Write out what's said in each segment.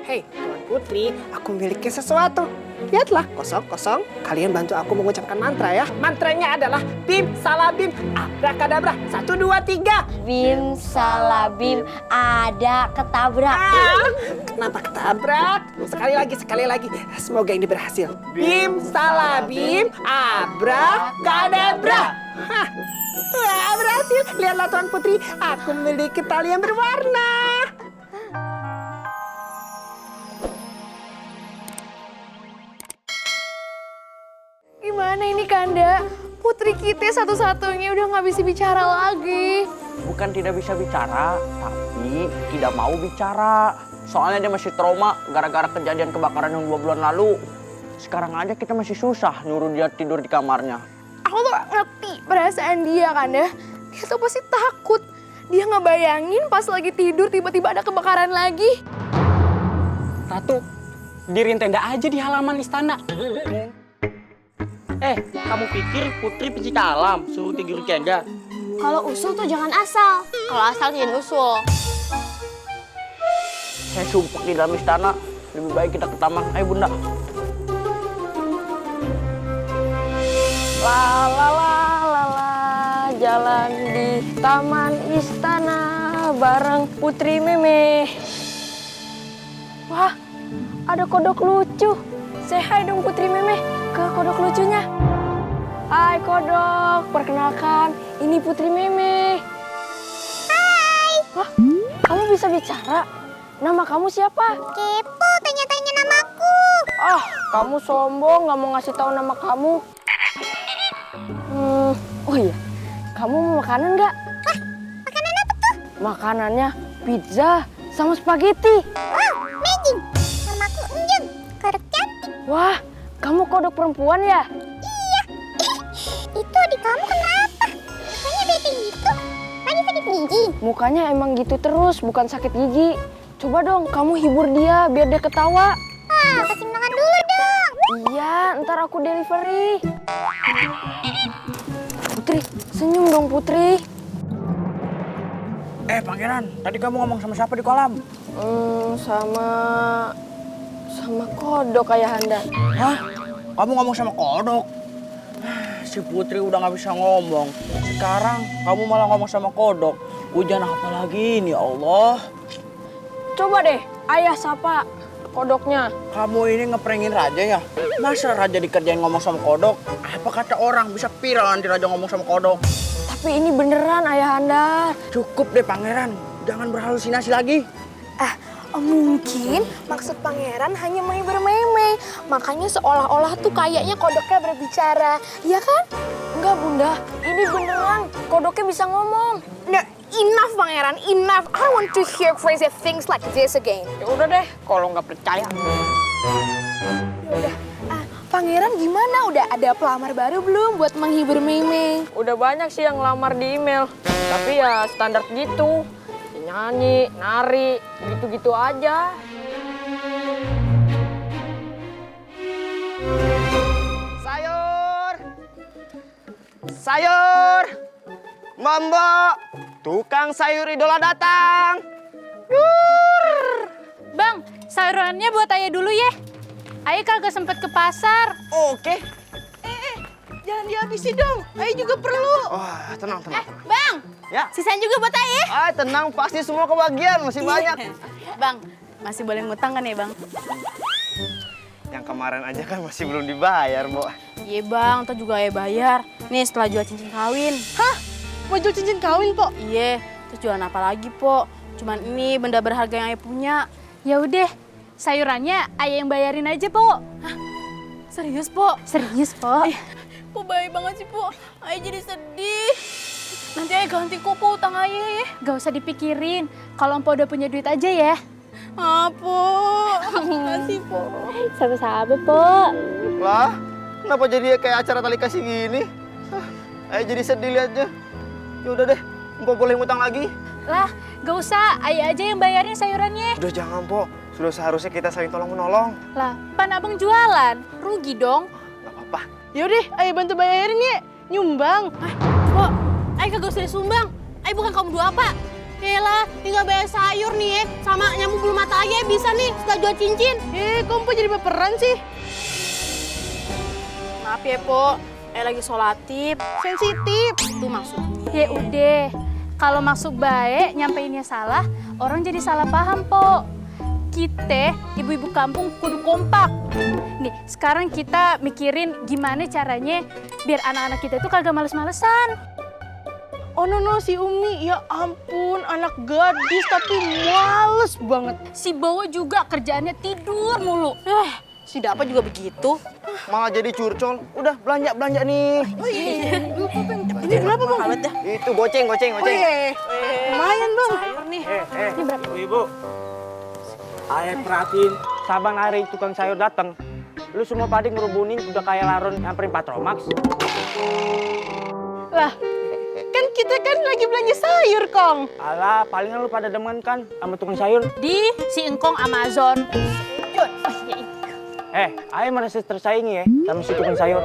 Hei, Tuan Putri, aku memiliki sesuatu. Lihatlah, kosong. Kalian bantu aku mengucapkan mantra ya. Mantranya adalah bim, salabim, abrakadabra. 1, 2, 3. Bim salabim ada ketabrak. Kenapa ketabrak? Sekali lagi. Semoga ini berhasil. Bim, salabim, abrakadabra. Hah, wah, berhasil. Lihatlah Tuan Putri, aku memiliki tali yang berwarna. Gimana ini Kanda? Putri kita satu-satunya udah nggak bisa bicara lagi. Bukan tidak bisa bicara, tapi tidak mau bicara. Soalnya dia masih trauma gara-gara kejadian kebakaran yang 2 bulan lalu. Sekarang aja kita masih susah nyuruh dia tidur di kamarnya. Aku tuh gak ngerti perasaan dia Kanda. Dia tuh pasti takut. Dia ngebayangin pas lagi tidur tiba-tiba ada kebakaran lagi. Ratu, diriin tenda aja di halaman istana. Kamu pikir Putri pencipta alam suruh tidur di tenda? Kalau usul tuh jangan asal. Kalau asal jangan usul. Saya sumpah di dalam istana. Lebih baik kita ke taman. Ayo Bunda. Jalan di taman istana bareng Putri Meme. Wah, ada kodok lucu. Say hi dong Putri Meme ke kodok lucunya. Hai kodok, perkenalkan ini Putri Meme. Hai. Wah, kamu bisa bicara? Nama kamu siapa? Kepo, tanya-tanya namaku. Ah, kamu sombong nggak mau ngasih tahu nama kamu. Oh iya, kamu mau makanan nggak? Hah, makanan apa tuh? Makanannya pizza sama spaghetti. Wow, amazing. Namaku Enjun, kodok cantik. Wah, kamu kodok perempuan ya? Iya. Itu di kamu kenapa? Mukanya bete gitu. Lagi sakit gigi. Mukanya emang gitu terus, bukan sakit gigi. Coba dong, kamu hibur dia biar dia ketawa. Ah, kasih makan dulu dong. Iya, ntar aku delivery. Putri, senyum dong Putri. Pangeran, tadi kamu ngomong sama siapa di kolam? Sama kodok ayahanda. Hah? Kamu ngomong sama kodok? Si Putri udah nggak bisa ngomong. Sekarang kamu malah ngomong sama kodok. Hujan apa lagi ini, ya Allah? Coba deh, ayah sapa kodoknya. Kamu ini ngeprengin raja ya? Masa raja dikerjain ngomong sama kodok? Apa kata orang bisa viral nanti raja ngomong sama kodok? Tapi ini beneran ayahanda. Cukup deh pangeran, jangan berhalusinasi lagi. Mungkin maksud pangeran hanya menghibur Meme. Makanya seolah-olah tuh kayaknya kodoknya berbicara. Iya kan? Enggak bunda, ini beneran kodoknya bisa ngomong. No, enough pangeran, enough. I want to hear crazy things like this again. Ya udah deh, kalau nggak percaya. Yaudah, pangeran gimana? Udah ada pelamar baru belum buat menghibur Meme? Udah banyak sih yang ngelamar di email. Tapi ya standar gitu. Nyanyi, nari, gitu-gitu aja. Sayur! Mbak, tukang sayur idola datang. Bang, sayurannya buat ayah dulu ya. Ayah kagak sempet ke pasar. Oke. Jangan dihabisin dong, Ayo juga perlu. Wah, tenang. Bang, Ya. sisanya juga buat ayah. Tenang, pasti semua kebagian, masih banyak. Bang, masih boleh ngutang kan ya bang? Yang kemarin aja kan masih belum dibayar, Bo. Iya bang, ntar juga ayah bayar. Nih setelah jual cincin kawin. Hah? Mau jual cincin kawin, Po? Iya, terus jualan apa lagi, Po? Cuman ini benda berharga yang ayah punya. Ya udah, sayurannya ayah yang bayarin aja, Po. Hah? Serius, Po? Serius, Po. Po baik banget sih, Po. Ayah jadi sedih. Nanti ayah ganti kok, Po, utang ayah ya. Gak usah dipikirin. Kalau Empo udah punya duit aja ya. Po. Makasih, Po. Sama-sama, Po. Lah, kenapa jadi kayak acara tali kasih gini? Ayo jadi sedih liatnya. Ya udah deh, Mpok boleh ngutang lagi? Lah, gak usah. Ayah aja yang bayarin sayurannya. Udah jangan, Mpok. Sudah seharusnya kita saling tolong-menolong. Lah, pan abang jualan. Rugi dong. Gak apa-apa. Yaudah, ayah bantu bayarin ya. Nyumbang. Po, ayah kagak usah disumbang. Ayah bukan kaum dua apa. Yelah, tinggal bayar sayur nih ya. Sama nyamuk bulu mata aja bisa nih setelah jual cincin. Kamu jadi baperan sih? Maaf ya, Po. Lagi solatif. Sensitif. Itu maksudnya. Ya udah, kalau maksud baik, nyampeinnya salah, orang jadi salah paham, Po. Kita, ibu-ibu kampung, kudu kompak. Nih, sekarang kita mikirin gimana caranya biar anak-anak kita itu kagak males-malesan. Oh no, si Umi, ya ampun, anak gadis tapi males banget. Si Bowo juga kerjaannya tidur mulu. Si Dapa juga begitu. Malah jadi curcol. Udah belanja nih. Ini berapa bang? Itu goceng. Lumayan bang. Ini berapa? Ibu, ayah perhatiin, saban hari tukang sayur datang, lu semua pada ngerubunin udah kayak laron nyamperin Patromax. Lah, kan kita kan lagi belanja sayur, Kong. Alah, palingan lu pada demen kan sama tukang sayur. Di si Engkong Amazon. Ayah merasa tersaingi ya sama si tukang sayur.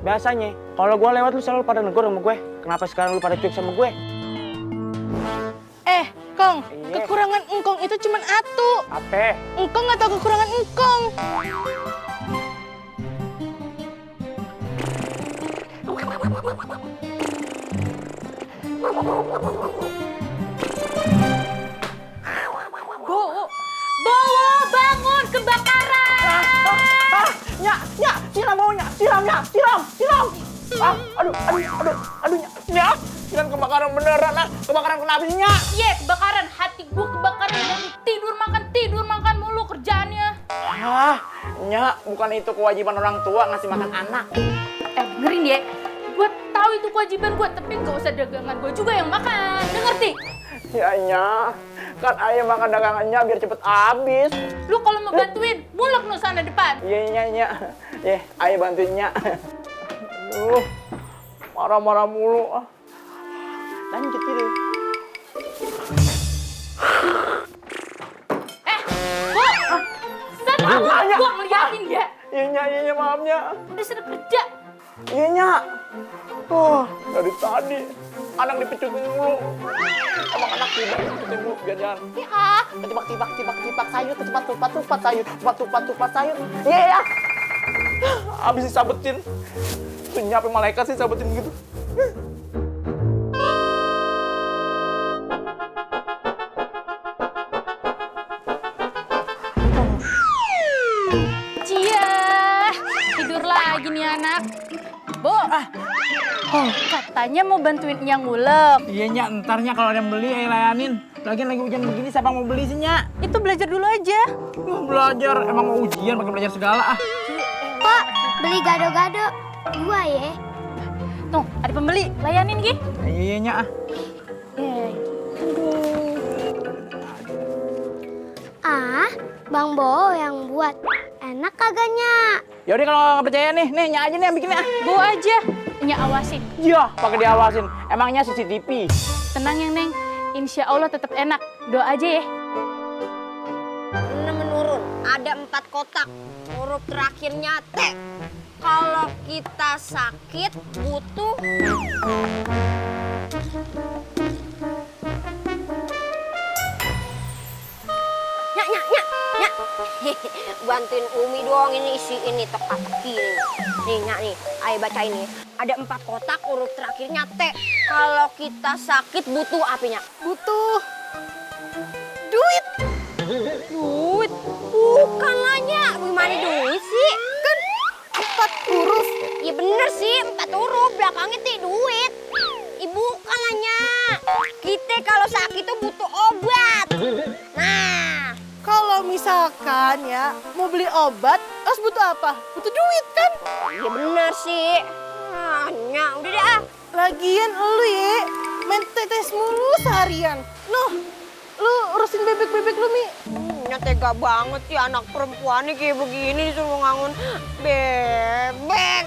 Biasanya, kalau gua lewat lu selalu pada negur sama gue. Kenapa sekarang lu pada cuek sama gue? Kong, Iya. kekurangan engkong itu cuma atu. Apa? Engkong nggak tahu kekurangan engkong. Bowo, bangun, kebakaran! Nyak, siram baunya, siram. Aduh, Nyak. Siram kebakaran beneran lah. Kebakaran kenapa sih, Nyak? Iya, kebakaran. Hati gua kebakaran dari tidur makan mulu kerjaannya. Nyak, bukan itu kewajiban orang tua ngasih makan anak. Dengerin ya. Gua tahu itu kewajiban gua, tapi nggak usah dagangan gua juga yang makan. Ngerti? Ya, Nyak. Kan ayah makan dagangannya biar cepet habis. Lu kalau mau bantuin, mulak no sana depan. Iya, Nyak. Ayah bantuin, Nyak. Aduh, marah-marah mulu. Lanjut gitu. Bu! Sama gua ngeliatin ya. Iya, maaf, Nyak. Udah sudah kerja. Iya, Nyak. Dari tadi anak dipecutin mulu. Emang anak tidak dipecutin mulu biar jangan. Ketibak sayur, ketupat sayur, tupat sayur. Iya. Abis disabetin. Tuh nyampe malaikat sih sabetin gitu. Tidur lagi nih anak. Bo, katanya mau bantuin yang ngulek. Iya, Nyak, entarnya kalau ada yang beli ayah layanin. Lagian lagi hujan begini siapa mau beli sih, Nyak? Itu belajar dulu aja. Belajar, emang mau ujian pakai belajar segala ah. Pak, beli gado-gado 2 ya. Tuh, ada pembeli. Layanin, Gi. Iya, Nyak ah. Bang Bo yang buat. Enak kagaknya? Yaudah kalau nggak percaya nih Nyak aja nih yang bikinnya. Bo aja. Nyak awasin. Iya, pakai diawasin. Emangnya CCTV. Tenang ya, Neng. Insya Allah tetap enak. Doa aja ya. Menurun, ada 4 kotak. Huruf terakhirnya T. Kalau kita sakit butuh Nyak. Bantuin Umi dong ini isi ini teka-teki nih. Nyak nih, ayo baca ini. Ada 4 kotak huruf terakhirnya T. Kalau kita sakit butuh apa, Nyak? Butuh duit. Duit? Bukan lah, Nyak. Gimana duit sih? Kan 4 huruf. Ya bener sih, 4 huruf. Belakangnya tuh duit. Bukan lah, Nyak. Kita kalau sakit tuh butuh obat. Nah. Kalau misalkan ya mau beli obat, harus butuh apa? Butuh duit kan? Ya bener sih. Nyak, udah deh ah. Lagian lu ya, main tetes mulu seharian. Lu urusin bebek-bebek lu, Mi. Nyak tega banget sih anak perempuannya kayak begini disuruh ngangun bebek.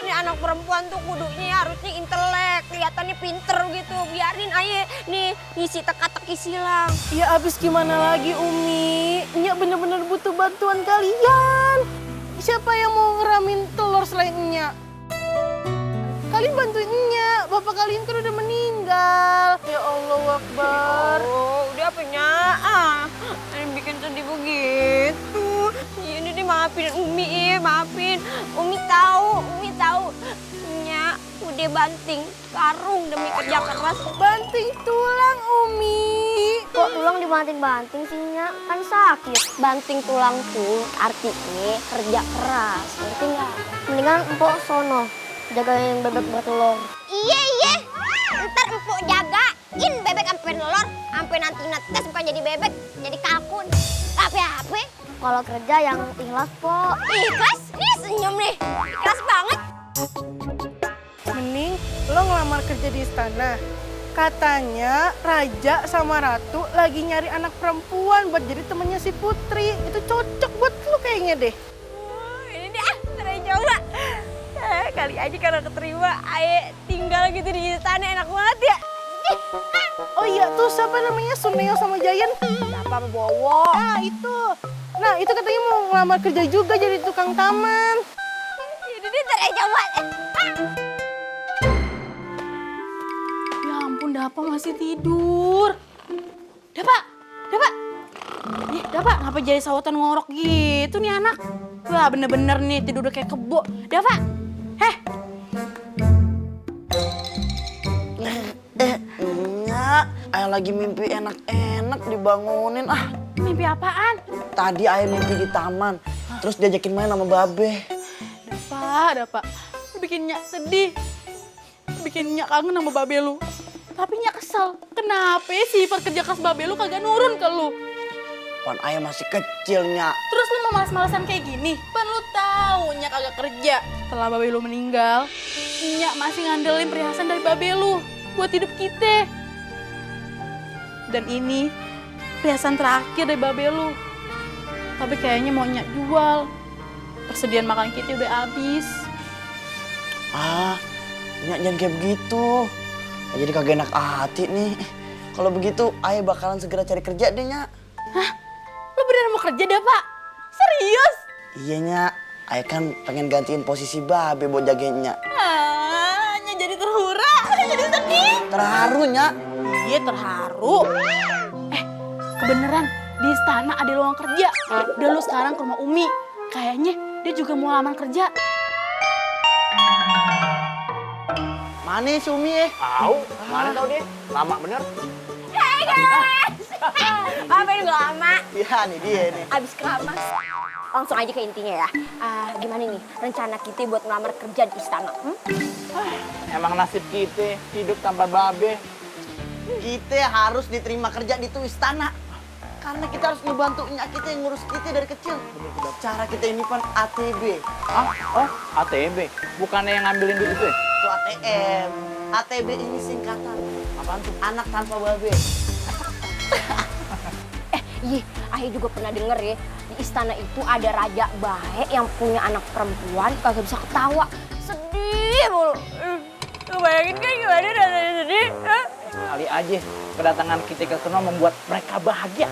Ini anak perempuan tuh kudunya harusnya intelek, kelihatannya pinter gitu. Biarin aja nih ngisi teka-teki silang. Ya abis gimana lagi, Umi? Nyak bener-bener butuh bantuan kalian. Siapa yang mau ngeramin telur selain Nyak? Kalian bantuin Nyak, bapak kalian kan udah meninggal. Ya Allah. Akbar. Oh, udah apanya? Yang bikin sedih begitu. Ini deh maafin Umi, maafin. Umi tahu. Nya udah banting karung demi kerja keras. Banting tulang, Umi. Kok tulang dibanting-banting sih, Nya? Kan sakit. Banting tulang tuh artinya kerja keras. Ngerti nggak? Mendingan empok sono, jagain bebek bertelur. Iya. Ntar empuk jagain bebek sampai nelor, sampai nanti netes bukan jadi bebek, jadi kalkun. Apa? Kalau kerja yang ikhlas, Pok. Ikhlas? Nih senyum nih. Ikhlas banget. Mending lo ngelamar kerja di istana. Katanya Raja sama Ratu lagi nyari anak perempuan buat jadi temennya si Putri. Itu cocok buat lo kayaknya deh. Ini deh, cerai coba. Kali aja kalau keterima, aye tinggal gitu di istana enak banget ya. Oh iya tuh siapa namanya Suneo sama Jayan? Apa Bowo? Nah itu katanya mau ngelamar kerja juga jadi tukang taman. Ini deh cerai coba. Ya ampun, Dapa masih tidur. Dapa. Dapa, ngapa jadi sahutan ngorok gitu nih anak? Wah, bener-bener nih tidur udah kayak kebo. Dapa, Nya, ayah lagi mimpi enak-enak dibangunin. mimpi apaan? Tadi ayah mimpi di taman. Terus diajakin main sama Babe. Dapa, lu bikin Nyak sedih. Bikin Nyak kangen sama Babe lu. Tapi Nyak kesel. Kenapa sifat kerja keras Babe lu kagak nurun ke lu? Pan ayah masih kecil, Nya. Terus lu mau malas-malasan kayak gini? Pan lu tahu Nyak kagak kerja. Setelah Babe lu meninggal, Nyak masih ngandelin perhiasan dari Babe lu buat hidup kita. Dan ini perhiasan terakhir dari Babe lu. Tapi kayaknya mau Nyak jual. Persediaan makan kita udah habis. Nya jangan kayak begitu. Jadi kagak enak hati nih. Kalau begitu, ayah bakalan segera cari kerja deh, Nya. Lu beneran mau kerja dah, Pak? Serius? Iya, Nya. Ayah kan pengen gantiin posisi Babe buat jagain Nya. Nyak jadi terhura, jadi sedih. Terharu, Nya. Iya terharu. Kebeneran di istana ada lowongan kerja. Udah lu sekarang ke rumah Umi. Kayaknya dia juga mau lamar kerja. Mana si Umi ya? Mana tau deh? Lama bener. Hai guys. Apa ini gak lama? Iya nih dia nih. Abis keramas. Langsung aja ke intinya ya. Gimana nih rencana kita buat ngelamar kerja di istana? Emang nasib kita hidup tanpa Babe. Kita harus diterima kerja di tuh istana. Karena kita harus ngebantu Nya kita yang ngurus kita dari kecil. Cara kita ini kan ATB. ATB? Bukannya yang ngambilin duit itu ya? Itu ATM. ATB ini singkatan. Apaan tuh? Anak tanpa Babe. Iya, Ayah juga pernah denger ya. Di istana itu ada raja baik yang punya anak perempuan kagak bisa ketawa. Sedih mulu. Bayangin kan gimana rasanya sedih? Kali aja kedatangan kita ke sono membuat mereka bahagia.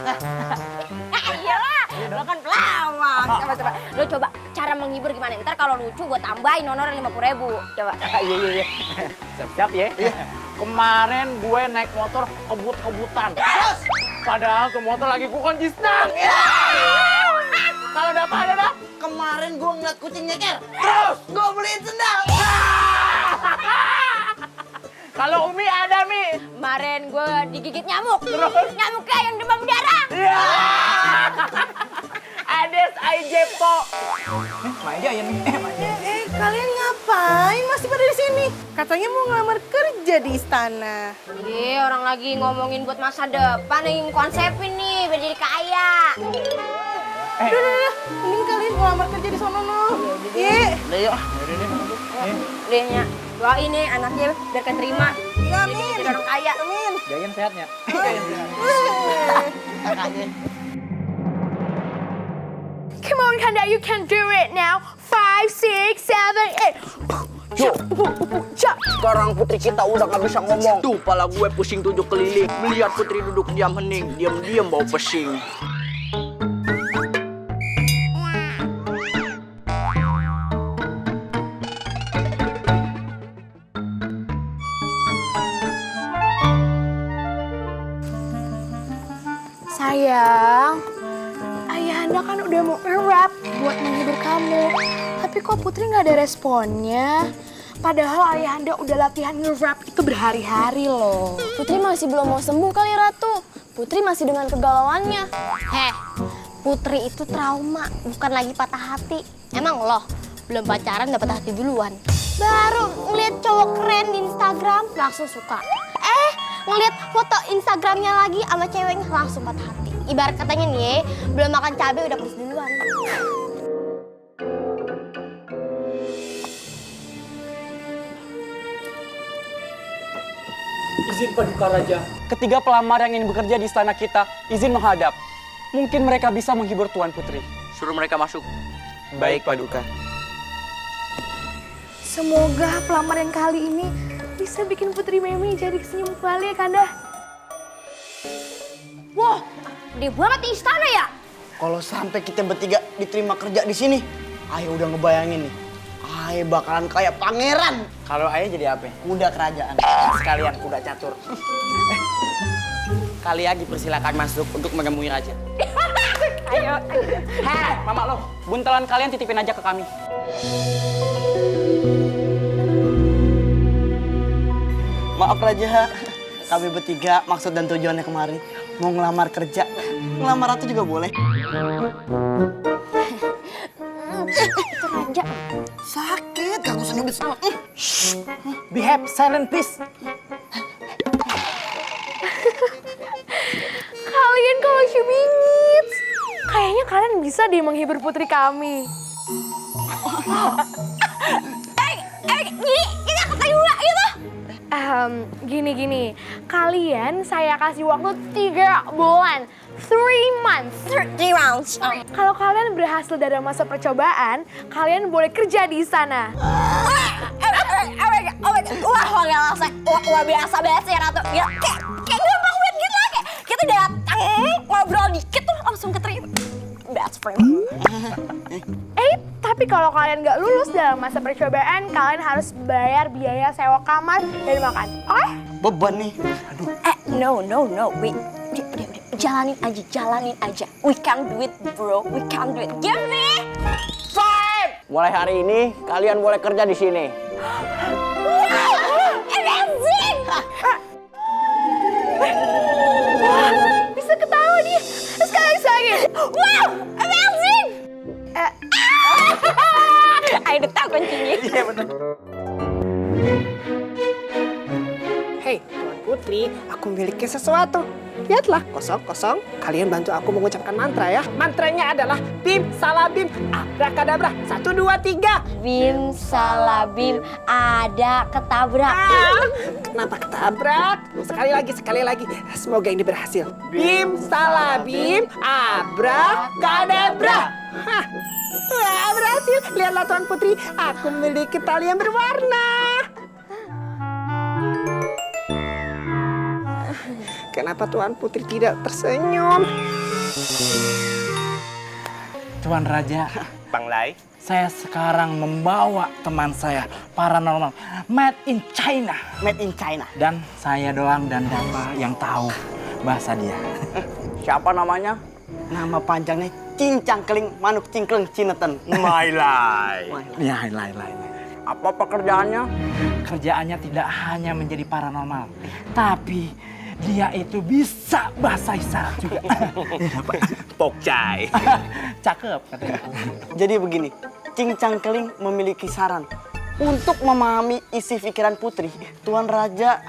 Iyalah, lo kan pelawak. Coba. Lo coba cara menghibur gimana? Ntar kalau lucu gue tambahin honornya 50.000. Coba. Iya. Siap-siap ya. Kemarin gue naik motor kebut-kebutan. Padahal tuh motor lagi gue kunci stang. Kalau ada apa ada dah. Kemarin gue ngeliat kucing nyeker. Terus gue beliin sendal. Kalau Umi ada, Mi. Kemarin gue digigit nyamuk. Terus? Nyamuknya yang demam darah. Iya. Ades Aijepo. Maja ya, Mi. Maja. Kalian ngapain masih pada di sini? Katanya mau ngelamar kerja di istana. Iya, orang lagi ngomongin buat masa depan yang konsepin nih biar jadi kaya. Udah. Mending kalian ngelamar kerja di sono, no. Iya. Udah yuk. Deh, Nya. Doain nih anaknya biar keterima. Iya, amin. Jadi orang kaya. Amin. Jayan sehatnya. Kakaknya. Come on, Kanda, you can do it now. 5, 6, 7, 8. Sekarang putri kita udah gak bisa ngomong. Tuh, pala gue pusing 7 keliling. Melihat putri duduk diam hening. Diam-diam bau pesing. Sayang, Ayahanda kan udah mau nge-rap buat menghibur kamu. Tapi kok Putri nggak ada responnya? Padahal Ayahanda udah latihan nge-rap itu berhari-hari loh. Putri masih belum mau sembuh kali Ratu. Putri masih dengan kegalauannya. Heh, Putri itu trauma, bukan lagi patah hati. Emang loh, belum pacaran udah patah hati duluan. Baru ngeliat cowok keren di Instagram, langsung suka. Ngeliat foto Instagramnya lagi sama ceweknya, langsung patah hati. Ibarat katanya nih, belum makan cabai udah pedes duluan. Izin Paduka Raja. Ketiga pelamar yang ingin bekerja di istana kita, izin menghadap. Mungkin mereka bisa menghibur Tuan Putri. Suruh mereka masuk. Baik, Paduka. Semoga pelamar yang kali ini bisa bikin Putri Meme jadi senyum kembali ya Kanda. Wah, gede banget di istana ya? Kalau sampai kita bertiga diterima kerja di sini, Ayah udah ngebayangin nih. Ayah bakalan kayak pangeran. Kalau Ayah jadi apa? Kuda kerajaan. Sekalian kuda catur. Kalian dipersilakan masuk untuk menemui Raja. Ayo. Heh, Mama lo, buntelan kalian titipin aja ke kami. Maaf Raja, kami bertiga maksud dan tujuannya kemari mau ngelamar kerja. Ngelamar Ratu juga boleh. Itu Raja. Sakit, gak usah nyubit. Behave, silent please. Kalian kalau bingit, kayaknya kalian bisa deh menghibur putri kami. Ini aku tanya juga gitu. Gini, kalian saya kasih waktu 3 bulan, 3 months. 3 rounds. Kalau kalian berhasil dari masa percobaan, kalian boleh kerja di istana. Wah, nggak langsung. Wah, biasa ya Ratu. Ya, kayak gampang banget gitu lah. Kayak kita datang, ngobrol dikit tuh langsung keterima. Best friend. Tapi kalau kalian nggak lulus dalam masa percobaan, kalian harus bayar biaya sewa kamar dan makan. Oke? Beban nih. No. Wait. Udah. Jalanin aja. We can do it, bro. We can do it. Give me 5. Mulai hari ini, kalian boleh kerja di sini. Wow! Amazing! Bisa ketawa dia. Sekali lagi. Wow! Amazing! Ayo udah tahu kuncinya. Iya bener. Hei, Tuan Putri, aku memiliki sesuatu. Lihatlah, kosong. Kalian bantu aku mengucapkan mantra ya. Mantranya adalah Bim Salabim Abrakadabra. 1, 2, 3. Bim salabim ada ketabrak. Kenapa ketabrak? Sekali lagi. Semoga ini berhasil. Bim Salabim Abrakadabra. Hah. Wah, berhasil. Lihatlah Tuan Putri, aku memiliki tali yang berwarna. Kenapa Tuan Putri tidak tersenyum? Tuan Raja, Bang Lai, saya sekarang membawa teman saya paranormal made in China. Made in China. Dan saya doang dan Dapa yang tahu bahasa dia. Siapa namanya? Nama panjangnya Cincang Keling Manuk Cingkleng Cineten. My Lai. Ya, Lai. Apa pekerjaannya? Kerjaannya tidak hanya menjadi paranormal, tapi dia itu bisa bahasa isyarat juga. Pokcai. Cakep katanya. Jadi begini, Cincang Keling memiliki saran untuk memahami isi pikiran putri. Tuan Raja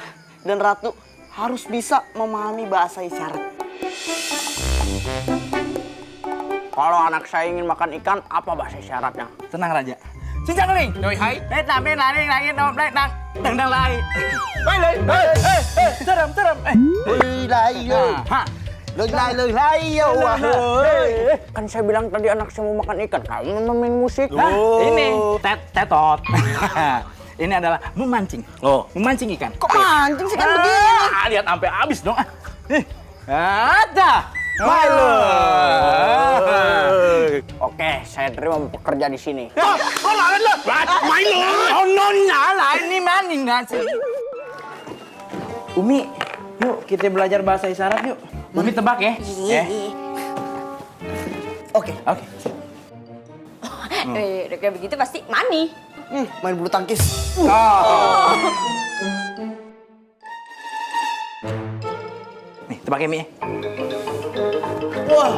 dan Ratu harus bisa memahami bahasa isyarat. Kalau anak saya ingin makan ikan, apa bahasa isyaratnya? Tenang Raja. Cincang Keling. Doi hai. Nam dang lai. Terem. Kan saya bilang tadi anak saya mau makan ikan, kamu main musik. Ini tetot. Ini adalah memancing. Memancing ikan. Kok mancing sih kan begini? Lihat sampai habis dong. Ada. Milo. Oke, saya terima bekerja di sini. Milo. Nona ini maning nasi. Umi, yuk kita belajar bahasa isyarat yuk. Umi tebak ya? Iya. Oke. Oke. Udah kayak begitu pasti mani. Main bulu tangkis. Nih, tebak ya, Mi. Wah.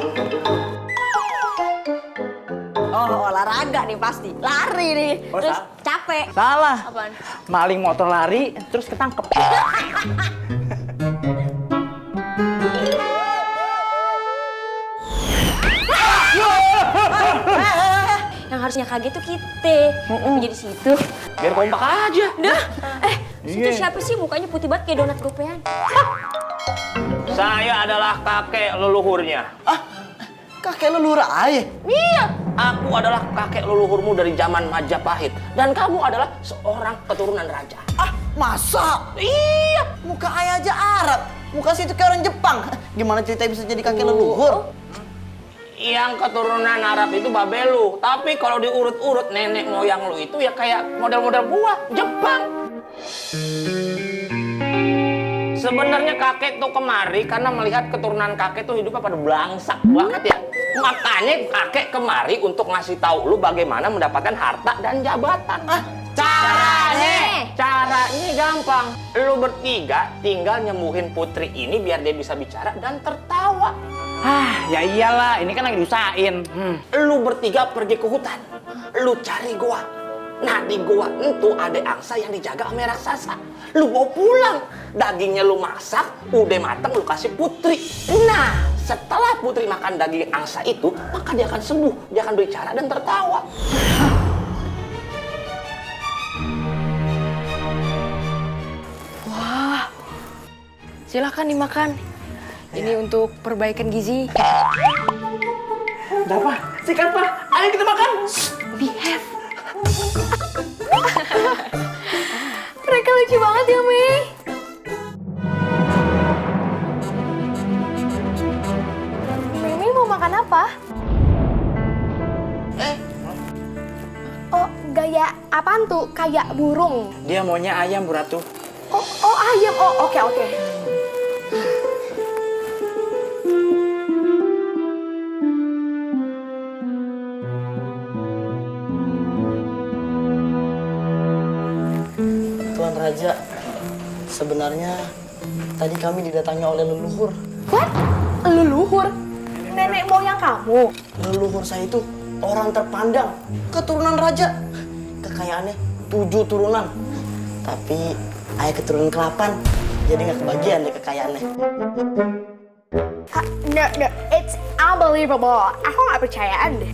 Oh, olahraga nih pasti. Lari nih. Oh, Terus salah. capek. Salah. Apaan? Maling motor lari, terus ketangkep. Yang harusnya kaget tuh kita. Tapi jadi situ. Biar kompak aja. Dah. Situ Iya. siapa sih mukanya putih banget kayak donat gopean? Saya adalah kakek leluhurnya. Kakek leluhur ayah. Iya, aku adalah kakek leluhurmu dari zaman Majapahit. Dan kamu adalah seorang keturunan raja. Masa? Iya. Muka ayah aja Arab. Muka situ kayak orang Jepang. Gimana ceritanya bisa jadi kakek leluhur? Yang keturunan Arab itu babelu. Tapi kalau diurut-urut nenek moyang lu itu ya kayak model-model gua, Jepang. Sebenarnya kakek tuh kemari karena melihat keturunan kakek tuh hidupnya pada belangsak banget ya. Makanya kakek kemari untuk ngasih tahu lu bagaimana mendapatkan harta dan jabatan. Caranya gampang. Lu bertiga tinggal nyembuhin putri ini biar dia bisa bicara dan tertawa. Ya iyalah, ini kan lagi diusahain. Lu bertiga pergi ke hutan. Lu cari gua. Nah, di gua itu ada angsa yang dijaga sama raksasa. Lu bawa pulang. Dagingnya lu masak, udah matang lu kasih putri. Nah, setelah putri makan daging angsa itu, maka dia akan sembuh. Dia akan bicara dan tertawa. Silakan dimakan. Ini untuk perbaikan gizi. Udah apa? Sikat Pak, ayo kita makan. Behave. Mereka lucu banget ya, Mei. Mei mau makan apa? Oh, gaya apaan tuh? Kayak burung. Dia maunya ayam, Bu Ratu. Oh ayam. Oh, oke. Tuan Raja, sebenarnya tadi kami didatangi oleh leluhur. What? Leluhur? Nenek moyang kamu? Leluhur saya itu orang terpandang, keturunan raja. Kekayaannya 7 turunan. Tapi ayah keturunan ke-8, jadi nggak kebagian deh kekayaannya. No, it's unbelievable. Aku nggak percayaan deh.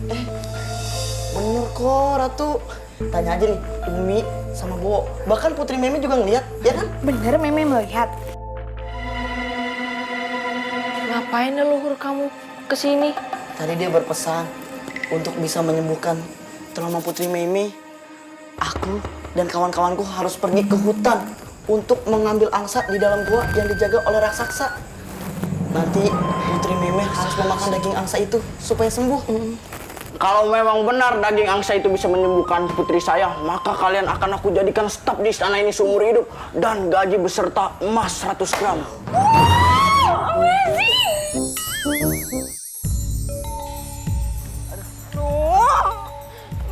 Bener kok, Ratu. Tanya aja nih, Umi sama Bo. Bahkan Putri Meme juga ngeliat, ya kan? Bener Meme melihat. Ngapain leluhur kamu kesini? Tadi dia berpesan untuk bisa menyembuhkan trauma Putri Meme. Aku dan kawan-kawanku harus pergi ke hutan untuk mengambil angsa di dalam gua yang dijaga oleh raksasa. Nanti Putri Meme harus memakan daging angsa itu supaya sembuh. Kalau memang benar daging angsa itu bisa menyembuhkan putri saya, maka kalian akan aku jadikan staf di istana ini seumur hidup dan gaji beserta emas 100 gram. Tuh,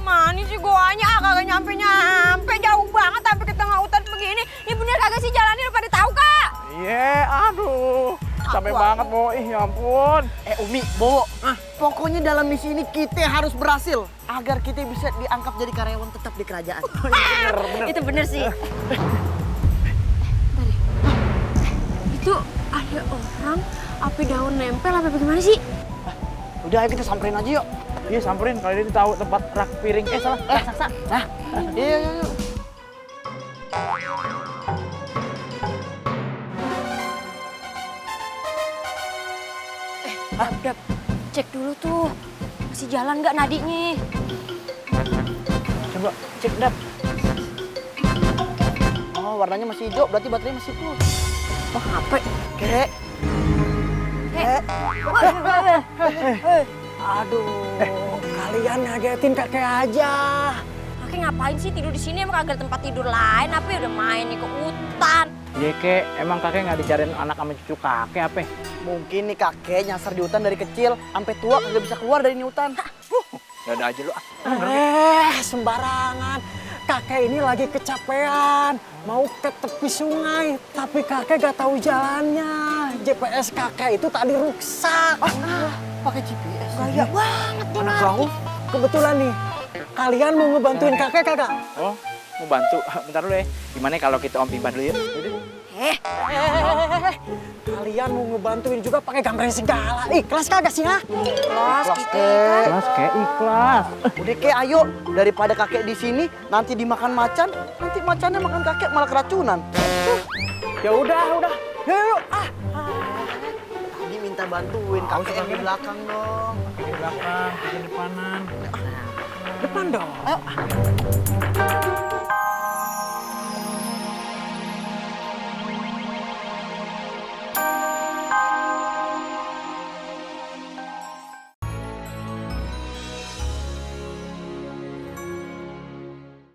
mana sih goanya? Kagak nyampe jauh banget sampai ke tengah hutan begini. Ini bener kagak sih jalannya udah pada tahu kak? Iya, aduh. Capek banget, Bo. Ih, ya ampun. Umi, Bo, pokoknya dalam misi ini kita harus berhasil agar kita bisa diangkat jadi karyawan tetap di kerajaan. Itu bener sih. Itu ada orang api daun nempel apa bagaimana sih? Udah, ayo kita samperin aja yuk. Iya, samperin kalau dia tahu tempat rak piring. Salah, raksasa. Nah, Iya. Dap, cek dulu tuh. Masih jalan nggak nadinya? coba cek Dap. Oh, warnanya masih hijau, berarti baterainya masih full. Oh, HP. Kek. Aduh, kalian ngagetin kakek aja. Kakek ngapain sih tidur di sini? Emang kagak ada tempat tidur lain? Apa ya udah main nih ke hutan? Iya kek, emang kakek nggak dicariin anak sama cucu kakek apa? Mungkin nih kakek nyasar di hutan dari kecil, sampai tua kagak bisa keluar dari ini hutan. Ada aja lu. Sembarangan. Kakek ini lagi kecapean, mau ke tepi sungai, tapi kakek gak tahu jalannya. GPS kakek itu tadi rusak. Pakai GPS. Gaya banget nih, Mak. Kebetulan nih, kalian mau ngebantuin kakek kagak? Oh, mau bantu? Bentar dulu ya. Gimana kalau kita Om Pimpa dulu yuk? Kalian mau ngebantuin juga pakai gambaran segala. Ikhlas kagak sih, ha? Ikhlas kek. Ikhlas kek, ikhlas. Udah kek, ayo. Daripada kakek di sini, nanti dimakan macan, nanti macannya makan kakek malah keracunan. Ya udah. Yuk. Tadi minta bantuin kakek yang di belakang dong. Di belakang, di depanan. Depan dong.